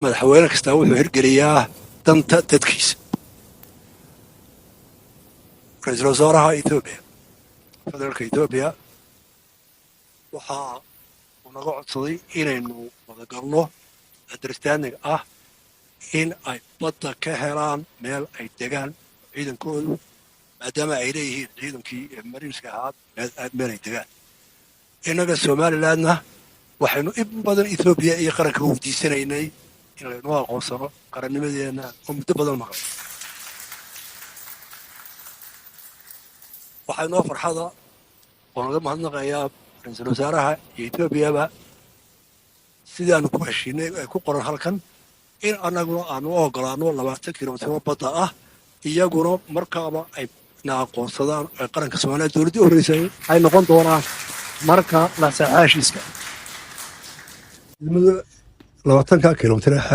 Madaxweyne kastaa wuxuu hirgeliyaa danta dadkiisa. Ra-iisul wasaaraha Etoobiya, federaalka Etoobiya, waxaa uu naga codsaday inaynu wadagalno understanding ah in ay badda ka helaan meel ay degaan ciidankoodu, maadaama ay leeyihiin ciidankii mariinska ahaa meel ay degaan. Innaga Somalilandna waxaynu in badan Etoobiya iyo qaranka weydiisanaynay in laynoo aqoonsano qarannimadeenna oo muddo badan maqan. Waxaa inoo farxada oo naga mahadnaqayaa ra-iisul wasaaraha iyo Etoobiyaba sidaanu ku heshiinay ay ku qoran halkan in annaguna aanu u ogolaano 20 kilomitiro badda ah, iyaguna markaaba ay na aqoonsadaan ay qaranka Soomaaliya dowladdii u horreysay ay noqon doonaan marka la saxaa heshiiska 20-ka kilomitir.